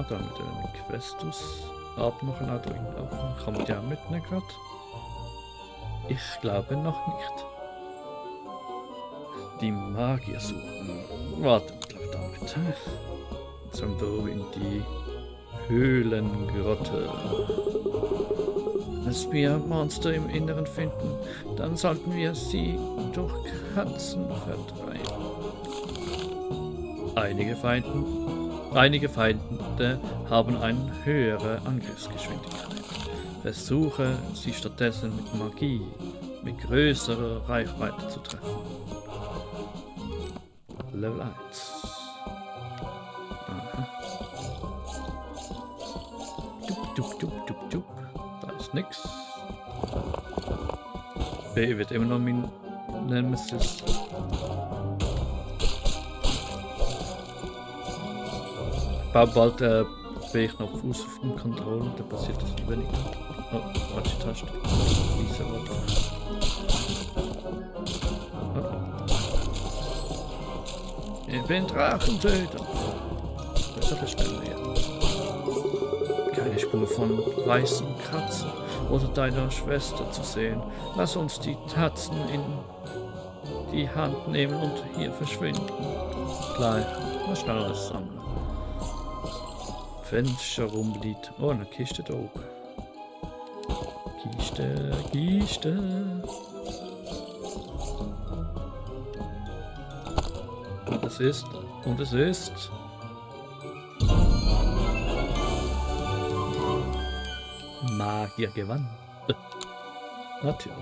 da mit einem Questus abmachen da drin. Aber kann man die auch mitnehmen gerade? Ich glaube noch nicht. Die Magier suchen. Warte, bleib damit. Zum da in die Höhlengrotte. Wenn wir Monster im Inneren finden, dann sollten wir sie durch Katzen vertreiben. Einige Feinde haben eine höhere Angriffsgeschwindigkeit. Versuche sie stattdessen mit Magie mit größerer Reichweite zu treffen. Level 1. Aha. Dup. Da ist nix. B wird immer noch mein Nemesis. Ich baue bald bin ich noch Fuß auf dem Controller, da passiert das weniger. Oh, falsche Taste. Diese Wort. Ich bin Drachentöter. Das ist doch eine Stelle hier. Keine Spur von weißen Katzen oder deiner Schwester zu sehen. Lass uns die Tatzen in die Hand nehmen und hier verschwinden. Gleich. Mal schnell alles sammeln. Fenster rumliegt. Oh, eine Kiste da oben. Kiste. Und es ist. Magiergewand. Natürlich.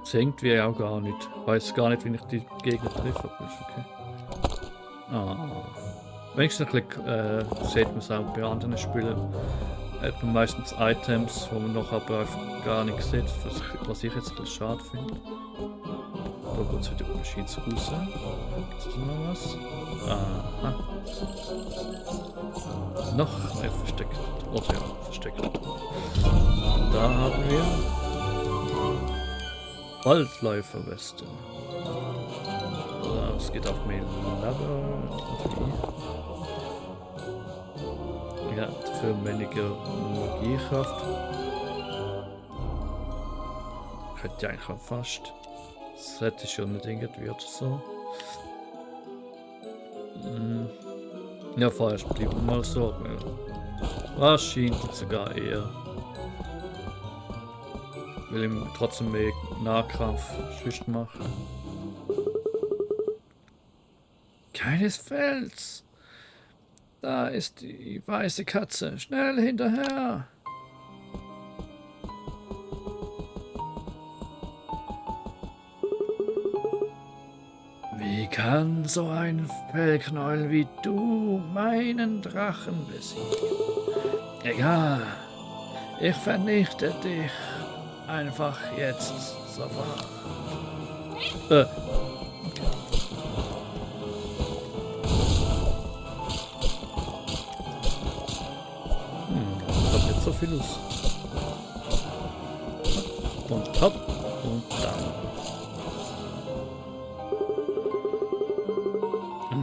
Das hängt wir ja auch gar nicht. Ich weiß gar nicht, wie ich die Gegner treffe. Okay. Wenigstens ein bisschen sieht man es auch bei anderen Spielen. Hat man meistens Items, wo man noch aber gar nichts sieht, was ich jetzt ein bisschen schade finde. Da geht es wieder Maschinen zu raus. Gibt es da noch was? Aha. Noch ein versteckt. Also ja, versteckt. Da haben wir Waldläuferweste. Es geht auf mein Level. Ja, für weniger Magiekraft. Könnte ich eigentlich auch fast. Das hätte ich schon nicht irgendwie oder so. Ja, vorerst bleiben wir mal so. Wahrscheinlich sogar eher. Will ihm trotzdem mehr Nahkampf schlicht machen. Keines Fels! Da ist die weiße Katze. Schnell hinterher! Wie kann so ein Fellknäuel wie du meinen Drachen besiegen? Egal. Ich vernichte dich einfach jetzt sofort. So viel los. Und hopp und dann.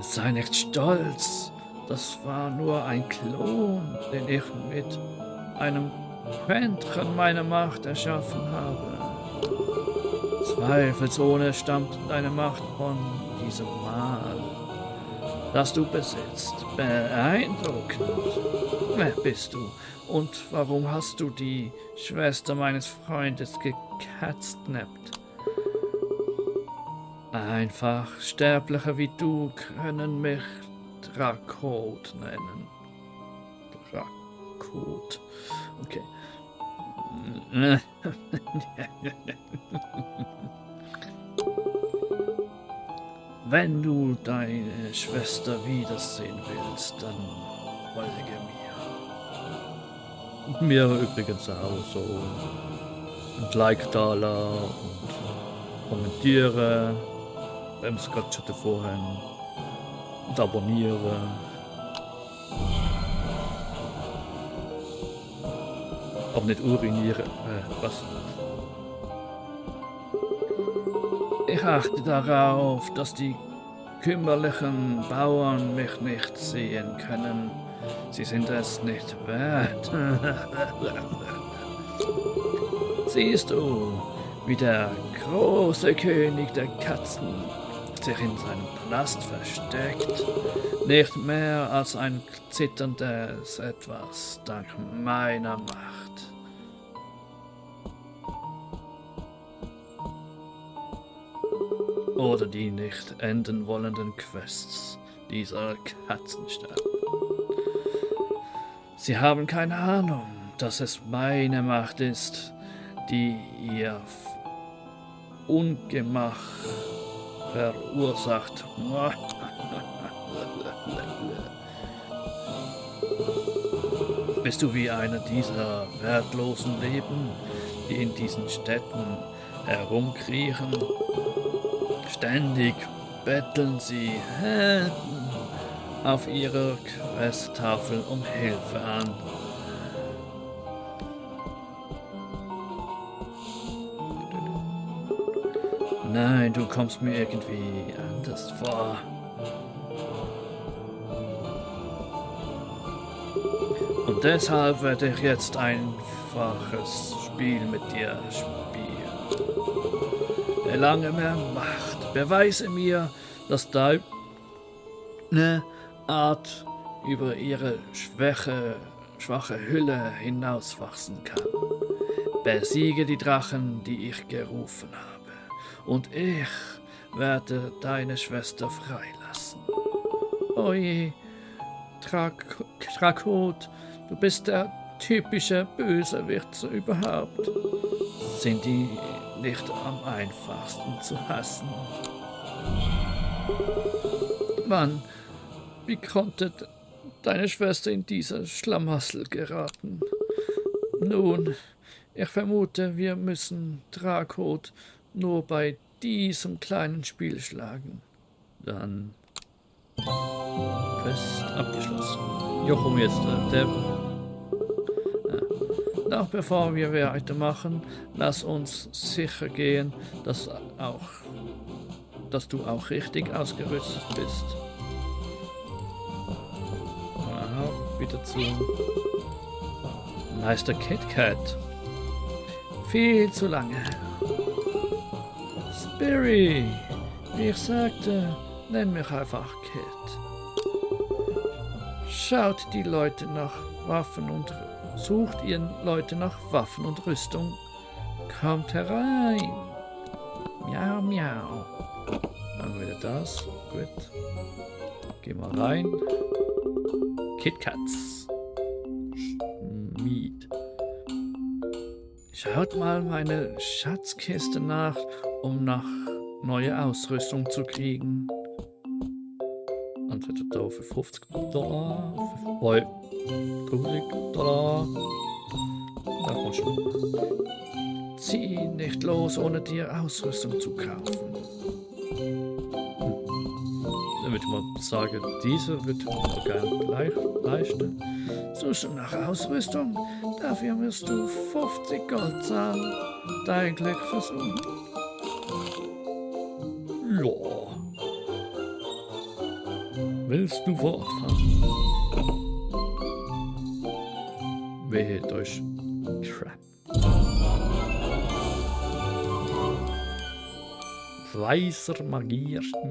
Sei nicht stolz. Das war nur ein Klon, den ich mit einem Quäntchen meiner Macht erschaffen habe. Zweifelsohne stammt deine Macht von diesem Mal, das du besitzt. Beeindruckend. Wer bist du? Und warum hast du die Schwester meines Freundes gecatnappt? Einfach Sterbliche wie du können mich Drakot nennen. Drakot. Okay. Wenn du deine Schwester wiedersehen willst, dann folge mir. Mir übrigens auch so. Und Like da und kommentiere, wenn es gerade schon davor haben. Und abonniere. Aber nicht urinieren. Was? Ich achte darauf, dass die kümmerlichen Bauern mich nicht sehen können, Sie sind es nicht wert. Siehst du, wie der große König der Katzen sich in seinem Palast versteckt? Nicht mehr als ein zitterndes Etwas dank meiner Macht. Oder die nicht enden wollenden Quests dieser Katzenstadt. Sie haben keine Ahnung, dass es meine Macht ist, die ihr Ungemach verursacht. Bist du wie einer dieser wertlosen Leben, die in diesen Städten herumkriechen? Ständig betteln sie auf ihrer Questtafel um Hilfe an. Nein, du kommst mir irgendwie anders vor. Und deshalb werde ich jetzt ein einfaches Spiel mit dir spielen. Erlange mehr Macht. Beweise mir, dass deine Art über ihre schwache Hülle hinauswachsen kann. Besiege die Drachen, die ich gerufen habe, und ich werde deine Schwester freilassen. Oje, Drakot, du bist der typische Bösewicht überhaupt. Sind die nicht am einfachsten zu hassen? Mann, wie konnte deine Schwester in dieser Schlamassel geraten? Nun, ich vermute, wir müssen Drakot nur bei diesem kleinen Spiel schlagen. Dann Quest abgeschlossen. Jochum jetzt Noch bevor wir weitermachen, lass uns sicher gehen, dass du auch richtig ausgerüstet bist. Aha, wieder zu Meister KitKat. Viel zu lange. Spiri, wie ich sagte, nenn mich einfach Kit. Schaut die Leute nach Waffen und sucht ihr Leute nach Waffen und Rüstung. Kommt herein. Miau, miau. Dann wieder das. Gut. Gehen wir rein. KitKats. Schmied. Schaut mal meine Schatzkiste nach, um nach neue Ausrüstung zu kriegen. Entweder da für $50, bei $1000. Da kommst du. Zieh nicht los, ohne dir Ausrüstung zu kaufen. Dann würde ich mal sagen, diese wird gerne leisten. Suchst du nach Ausrüstung? Dafür musst du 50 Gold zahlen. Dein Glück versuchen. Ja. Willst du fortfahren? Wehe durch Crap. Weißmagierstab.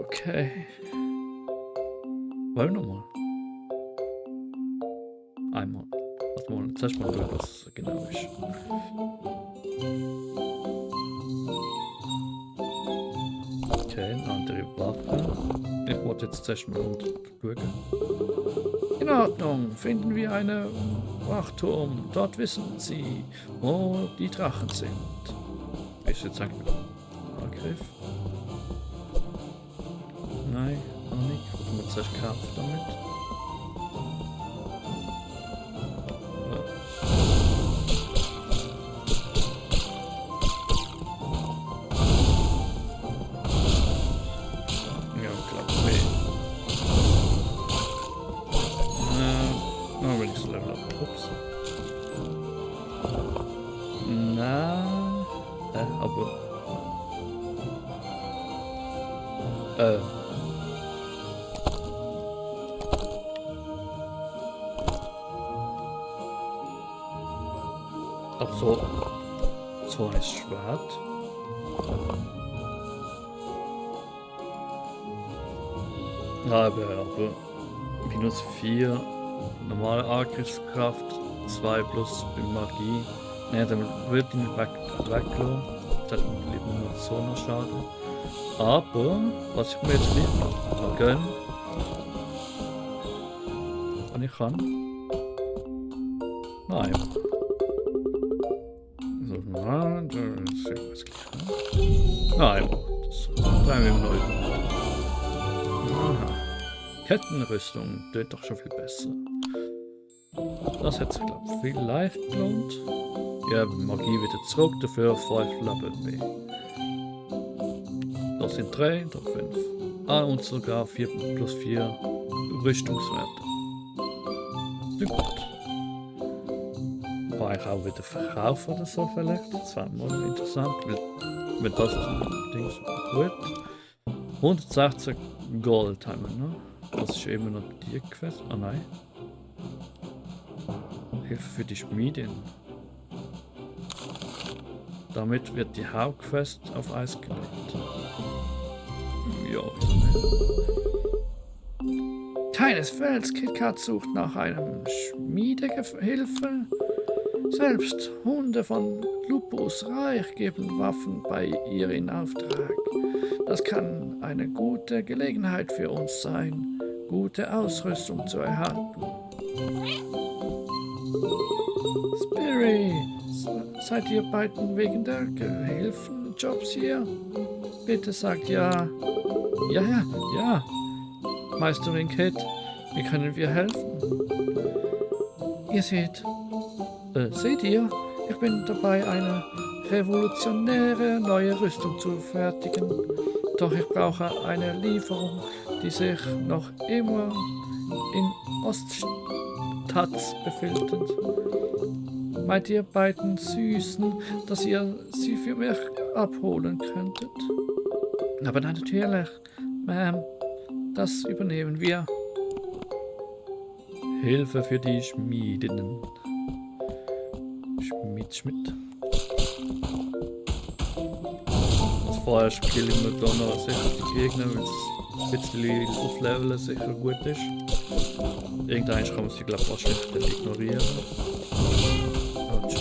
Okay. Wollen wir nochmal? Einmal. Warte mal, zeig mal, was genau ist. Okay, eine andere Waffe. Ich wollte jetzt zuerst mal schauen. In Ordnung, finden wir einen Wachturm. Dort wissen Sie, wo die Drachen sind. Ist jetzt eigentlich Angriff? Nein, noch nicht. Ich muss zuerst Kampf damit. Aber so ein Schwert. Aber minus 4 normale Angriffskraft, 2 plus Magie. Ne, dann wird ihn weglassen. Das hat lieber nur so noch Schaden. Aber, was ich mir jetzt nicht noch gönnen, wenn ich kann. Nein. So, nein, das ist nein, das bleiben wir neu. Aha. Kettenrüstung, tut doch schon viel besser. Das hätte sich, glaube ich, vielleicht gelohnt. Ja, Magie wieder zurück, dafür 5 Level mehr. Das sind 3, doch 5. Ah, und sogar 4 plus 4 Rüstungswerte. Sehr gut. Kann ich auch wieder verkaufen oder so vielleicht? Das wäre mal interessant, weil das Ding ist gut. 160 Gold haben wir noch. Das ist immer noch die Quest. Ah nein. Hilfe für die Schmiedin. Damit wird die Hauptquest auf Eis gelegt. Ja, wieso nicht? Keinesfalls, KitKat sucht nach einem Schmiedehilfe. Selbst Hunde von Lupus Reich geben Waffen bei ihr in Auftrag. Das kann eine gute Gelegenheit für uns sein, gute Ausrüstung zu erhalten. Spiri, seid ihr beiden wegen der Gehilfenjobs hier? Bitte sagt ja. Ja. Meisterin Kit, wie können wir helfen? Ihr seht ihr? Ich bin dabei, eine revolutionäre neue Rüstung zu fertigen. Doch ich brauche eine Lieferung, die sich noch immer in Oststatz befindet. Meint ihr beiden Süßen, dass ihr sie für mich abholen könntet? Aber natürlich, Ma'am, das übernehmen wir. Hilfe für die Schmiedinnen. Schmied. Also vorher killen wir da noch sicher die Gegner, weil es ein bisschen aufleveln sicher gut ist. Irgendwann kann man sie, glaube ich, wahrscheinlich dann ignorieren. Ouch.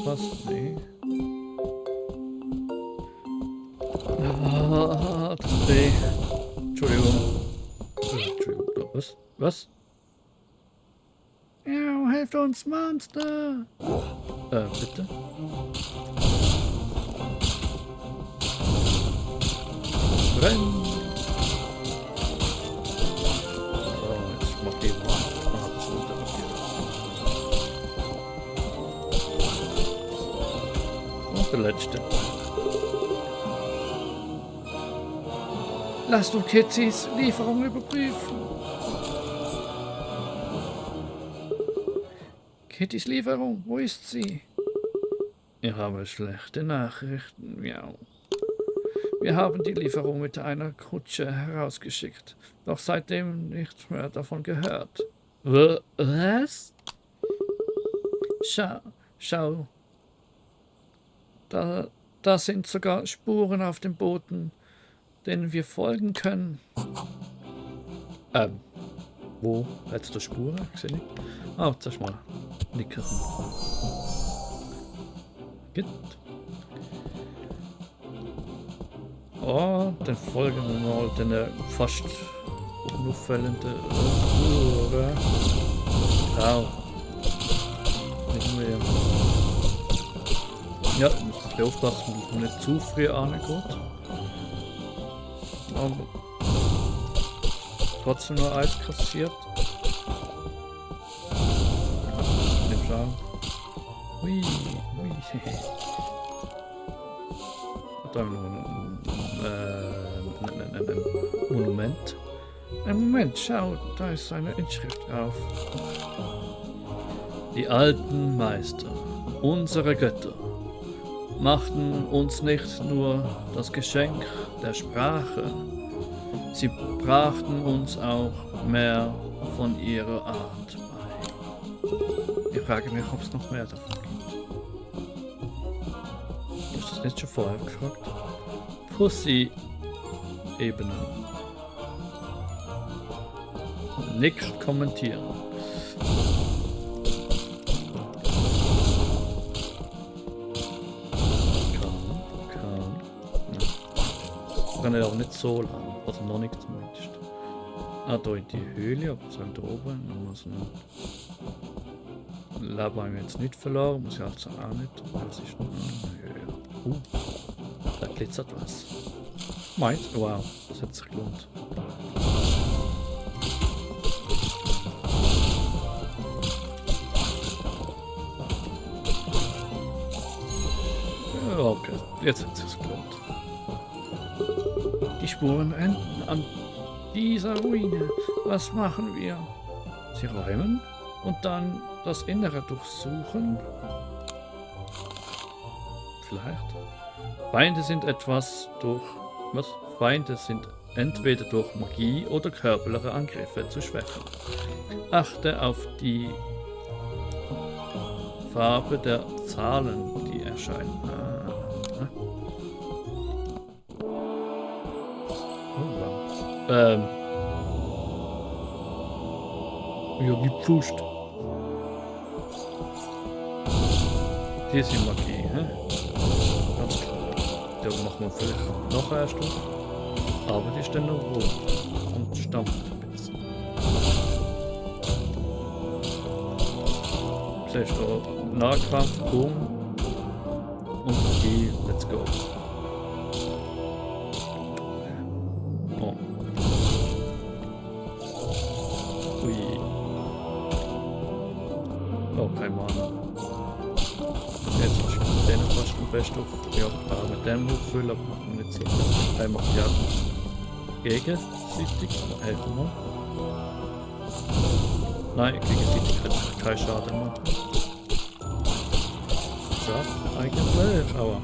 Was? Nee. Ah, das B. Entschuldigung. Was? Ja, helft uns, Monster! Bitte? Renn! Oh, jetzt macht die mal. Ah, das ist der letzte. Lasst uns Kitzis Lieferung überprüfen. Kittys Lieferung, wo ist sie? Ich habe schlechte Nachrichten, miau. Wir haben die Lieferung mit einer Kutsche herausgeschickt, doch seitdem nichts mehr davon gehört. Was? Schau. Da sind sogar Spuren auf dem Boden, denen wir folgen können. Wo? Hättest du Spuren gesehen? Ah, das ist mal nicken. Gut. Oh, dann folgen wir mal den fast unauffällenden Spuren. Au. Nicht mehr. Ja, ich muss ein bisschen aufpassen, dass man nicht zu früh angeht. Aber trotzdem nur Eis kassiert. Nicht schauen. Hui. Da haben wir noch ein Monument. Ein Moment, schau, da ist eine Inschrift drauf. Die alten Meister, unsere Götter, machten uns nicht nur das Geschenk der Sprache, sie brachten uns auch mehr von ihrer Art bei. Ich frage mich, ob es noch mehr davon gibt. Hast du das nicht schon vorher gefragt? Pussy-Ebenen. Nicht kommentieren. Kann ja auch nicht so lang, also noch nicht zumindest. Ah, da in die Höhle, aber so da oben, dann muss man Leben haben wir jetzt nicht verloren, muss ich also auch nicht. Das ist noch höher. Da glitzert was. Meint? Wow, das hat sich gelohnt. Ja, okay, jetzt hat es sich gelohnt. Die Spuren enden an dieser Ruine. Was machen wir? Sie räumen und dann das Innere durchsuchen? Vielleicht? Feinde sind Feinde sind entweder durch Magie oder körperliche Angriffe zu schwächen. Achte auf die Farbe der Zahlen, die erscheinen. Ja, die Pfust. Hier ist die Magie, hä? Ganz klar. Da machen wir vielleicht noch eine Stufe. Aber die ist dann noch rum und stampft ein bisschen. Siehst du, Nahkampf, Boom und Magie, let's go. Oh. Ui. Oh, kein Mann. Jetzt ist den fast am besten auf. Ja, mit dem hochfüllen, aber macht man nicht so. Der macht ja gegenseitig. Helfen wir. Nein, gegenseitig kann ich keinen Schaden machen. Schade, eigentlich, aber.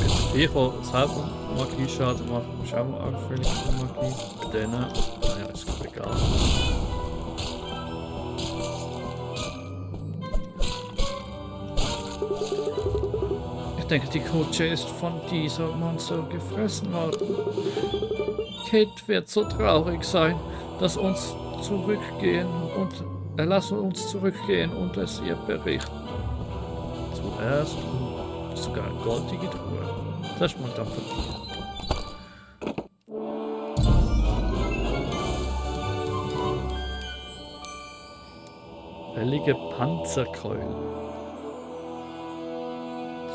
Jetzt Viecher selber Magie-Schaden machen, ist auch auffällig von Magie. Bei denen, naja, ist egal. Ich denke, die Kutsche ist von dieser Monster gefressen worden. Kate wird so traurig sein, dass uns zurückgehen und lassen uns zurückgehen und es ihr berichten. Zuerst sogar eine goldige Truhe. Das ist mal dann von dir. Fällige Panzerkeulen.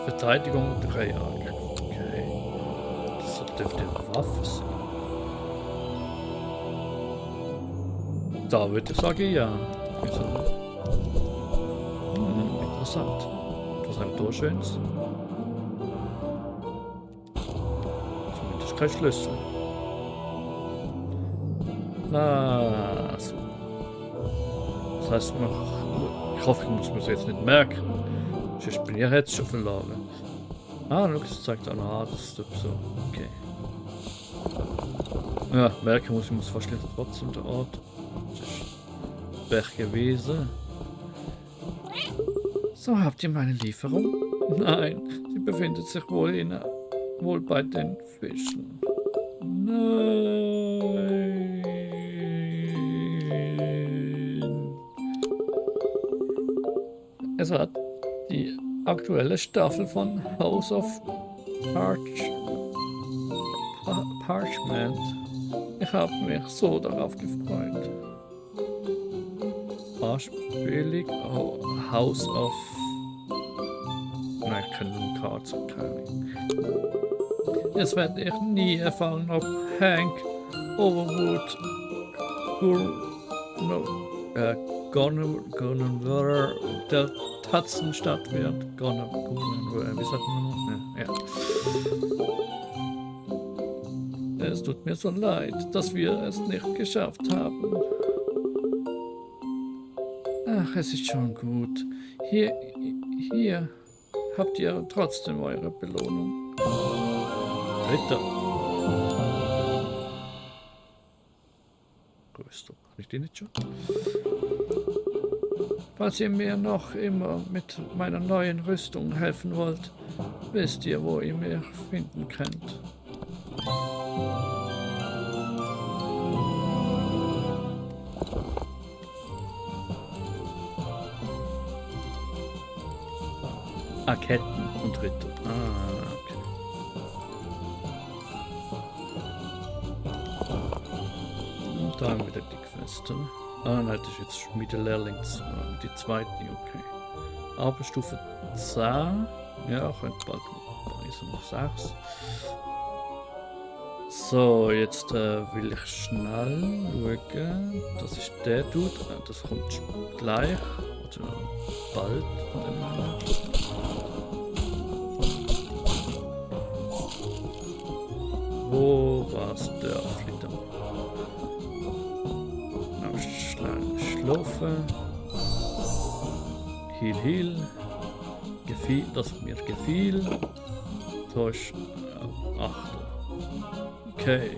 Verteidigung 3 Angriff. Okay. Das dürfte eine Waffe sein. Da würde ich sagen, ja. Wieso nicht? Interessant. Was haben wir da Schönes? Zumindest kein Schlüssel. Na, so. Das heißt, ich hoffe, ich muss mir das jetzt nicht merken. Sonst bin ich jetzt schon verloren. Ah, look, es zeigt an, das ist so. Okay. Ja, merken muss ich fast nicht trotzdem der Ort. Das ist Pech gewesen. So, habt ihr meine Lieferung? Nein, sie befindet sich wohl bei den Fischen. Nein. Es hat die aktuelle Staffel von House of Parchment. Ich habe mich so darauf gefreut. Arschbillig House of... Nein, ich kann nur Cards erkennen. Jetzt werde ich nie erfahren, ob Hank Overwood Gunnar der Katzenstadt wird. Wie sagt man noch? Ja. Es tut mir so leid, dass wir es nicht geschafft haben. Ach, es ist schon gut. Hier habt ihr trotzdem eure Belohnung. Ritter. Rüstung. Kann ich die nicht schon? Falls ihr mir noch immer mit meiner neuen Rüstung helfen wollt, wisst ihr, wo ihr mich finden könnt. Ah, Ketten und Ritter. Ah, okay. Und da haben wir wieder die Queste. Ah, nein, das ist jetzt Schmiedelehrling, die zweite, okay. Aber Stufe 10, ja, könnte bald bei noch 6. So, jetzt will ich schnell schauen. Das ist der Dude, das kommt gleich, oder bald. Wo war's der Flitter? Schlafen. Heal. Das mir gefiel. Da ist 8. Okay.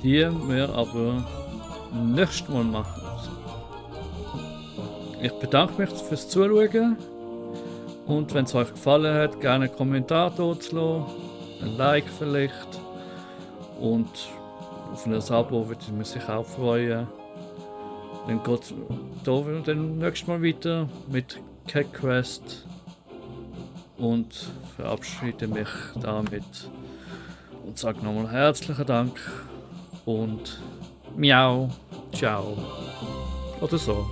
Die wir aber nächstes Mal machen. Ich bedanke mich fürs Zuschauen. Und wenn es euch gefallen hat, gerne einen Kommentar dort zu lassen. Ein Like vielleicht. Und auf ein Abo würde ich mich sicher auch freuen. Dann geht es dann nächstes Mal weiter mit Cat Quest und verabschiede mich damit und sage nochmal herzlichen Dank und Miau, ciao oder so.